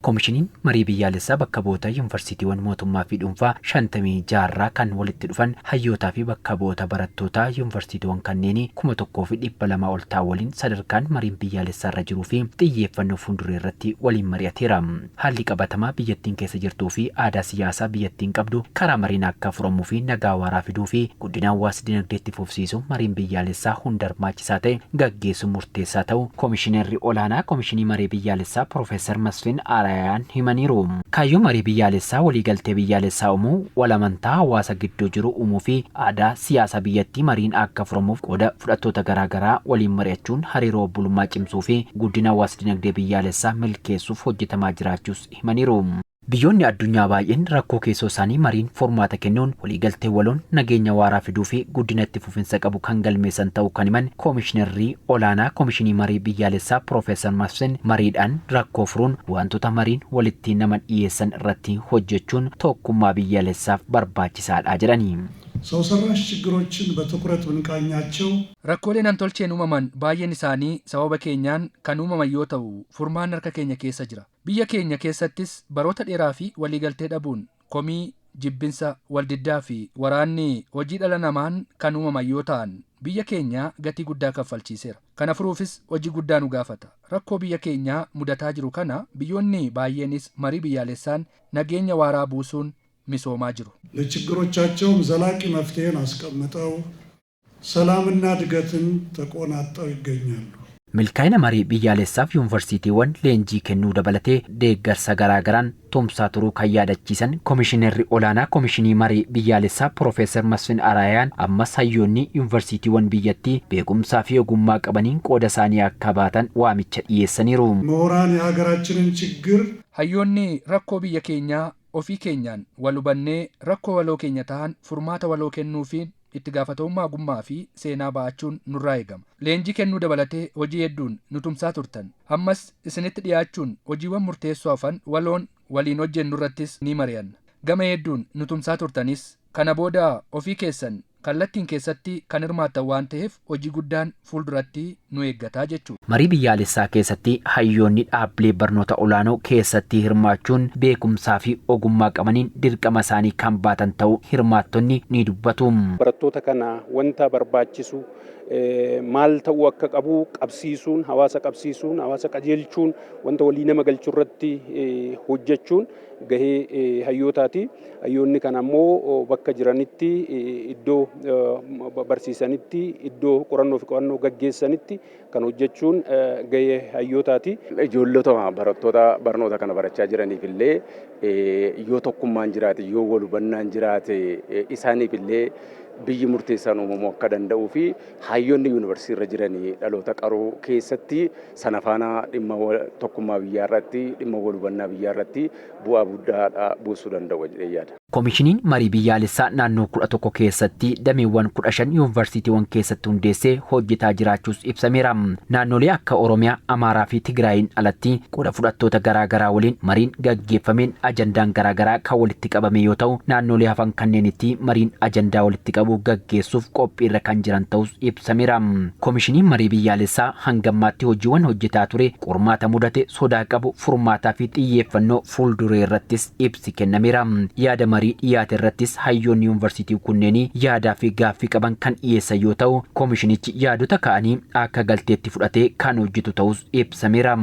Komishiniin Marii Biyyaalessaa bakka bu'oota yuunvarsiitiiwwan mootummaa fi dhuunfaa 56 irraa kan walitti dhufan hayyootaa fi bakka bu'oota barattootaa yuunvarsiitiiwwan kanneenii 1200 ol ta'an waliin sadarkaan mariin biyyaalessaa irra jiruu fi xiyyeeffannoo fuulduree irratti waliin mari'ateera. Haalli qabatamaa biyyattiin keessa jirtuu fi aadaa siyaasaa biyyattiin qabdu karaa mariin akka furamuu fi nagaa waaraa fiduu fi guddina hawaas dinagdee itti fufsiisuuf mariin biyyaalessaa hunda hirmaachisaa ta'e gaggeessuun murteessaa ta'uu Komishinarri Olaanaa Komishinii Marii Biyyaalessaa Piroofeesar Masfin Arayaan himaniiru. Kaayyoon marii biyyaalessaa waliigaltee biyyaalessaa uumuu, wal amantaa hawaasa gidduu jiru uumuu fi aadaa siyaasaa biyyattii mariin akka furamuuf qooda fudhattoota garaagaraa waliin mari'achuun hariiroo obbolummaa cimsuu fi guddina hawaas dinagdee biyyaalessaa milkeessuuf hojjetamaa jiraachuus himaniiru. Biyyoonni addunyaa baay'een rakkoo keessoo isaanii mariin furmaata kennuun waliigaltee waloon nageenya waaraa fiduu fi guddina itti fufinsa qabu kan galmeessan ta'uu kan himan Komishinarri Olaanaa Komishinii Marii Biyyaalessaa Piroofeesar Masfin, mariidhaan rakkoo furuun waantota mariin walitti nama dhiyeessan irratti hojjechuun tokkummaa biyyaalessaaf barbaachisaadha jedhani. ሰው ሰራሽ ችግሮችን በትኩረት ብንቃኛቸው Rakkoolee namtolcheen uumaman baay'een isaanii sababa keenyaan kan uumaman yoo ta'u, furmaanni harka keenya keessa jira. Biyya keenya keessattis baroota dheeraa fi waliigaltee dhabuun komii, jibbinsa, waldiddaa fi waraanni hojii dhala namaan kan uumaman yoo ta'an biyya keenya gatii guddaa kaffalchiiseera. Kana furuufis hojii guddaa nu gaafata. Rakkoo biyya keenyaa mudataa jiru kana biyyoonni baay'eenis marii biyyaalessaan nageenya waaraa buusuun misoomaa jiru. ለችግሮቻቸውም ዘላቂ መፍትሄን አስቀምጠው ሰላምና እድገትን ተቆናጠው ይገኛሉ። Milkaa'ina marii biyyaalessaaf yuunvarsiitiiwwan leenjii kennuu dabalatee deeggarsa garaagaraan tumsaa turuu kan yaadachiisan Komishinarri Olaanaa Komishinii Marii Biyyaalessaa Piroofeesar Masfin Araayaan ammas hayyoonni yuunvarsiitiiwwan biyyattii beekumsaa fi ogummaa qabaniin qooda isaanii akka baatan waamicha dhiyeessaniiru. ምሁራን የሀገራችንን ችግር Hayyoonni rakkoo biyya keenyaa ofii keenyaan wal hubannee rakkoo waloo keenya ta'an furmaata waloo kennuufiin itti gaafatamummaa ogummaa fi seenaa ba'achuun nurraa eegama. Leenjii kennuu dabalatee hojii hedduun nu tumsaa turtan. Ammas isinitti dhiyaachuun hojiiwwan murteessoo hafan waloon waliin hojjennu irrattis ni mari'anna. Gama hedduun nu tumsaa turtanis kana booda ofii keessan kallattiin keessatti kan hirmaattan waan ta'eef hojii guddaan fuulduratti nu eeggataa jechuudha. Marii biyyaalessaa keessatti hayyoonni dhaabbilee barnoota olaanoo keessatti hirmaachuun beekumsaa fi ogummaa qabaniin dirqama isaanii kan baatan ta'uu hirmaattonni ni dubbatu. Barattoota kana wanta barbaachisu maal ta'uu akka qabu qabsiisuun, hawaasa qabsiisuun, hawaasa qajeelchuun, wanta walii nama galchuu irratti hojjechuun gahee hayyootaati. Hayyoonni kana ammoo bakka jiranitti, iddoo barsiisanitti, iddoo qorannoo fi qo'annoo gaggeessanitti kan hojjechuun gahee hayyootaati. Ijoollota barattoota barnoota kana barachaa jiraniif illee yoo tokkummaan jiraate, yoo wal hubannaan jiraate, isaaniif illee biyyi murteessaan uumamuu akka danda'uu fi hayyoonni yuunivarsiitii irra jiranii dhaloota qaruu keessatti sana faana dhimma tokkummaa biyyaa irratti, dhimma wal hubannaa biyyaa irratti bu'aa guddaa buusuu danda'u jedhee yaada. Komishiniin marii biyyaalessaa naannoo 11 keessatti dameewwan 15 yuunivarsiitiiwwan keessatti hundeessee hojjetaa jiraachuus ibsameera. Naannolee akka Oromiyaa, Amaaraa fi Tigraayiin alatti qooda fudhattoota garaagaraa waliin mariin gaggeeffameen ajandaan garaagaraa kan walitti qabame yoo ta'u, naannolee hafan kanneenitti mariin ajandaa walitti qabu gaggeessuuf qophiirra kan jiran ta'us ibsameera. Komishiniin marii biyyaalessaa hangammaatti hojiiwwan hojjetaa ture, qormaata mudate, sodaa qabu, furmaataa fi xiyyeeffannoo fuulduree irrattis ibsi kennameera. Yaada marii dhiyaate irrattis hayyoonni yuunivarsiitii kunneenii yaadaa fi gaaffii qaban kan dhiyeessan yoo ta'u, komishinichi yaadota ka'anii akka galteetti fudhatee kan hojjetu ta'us ibsameera.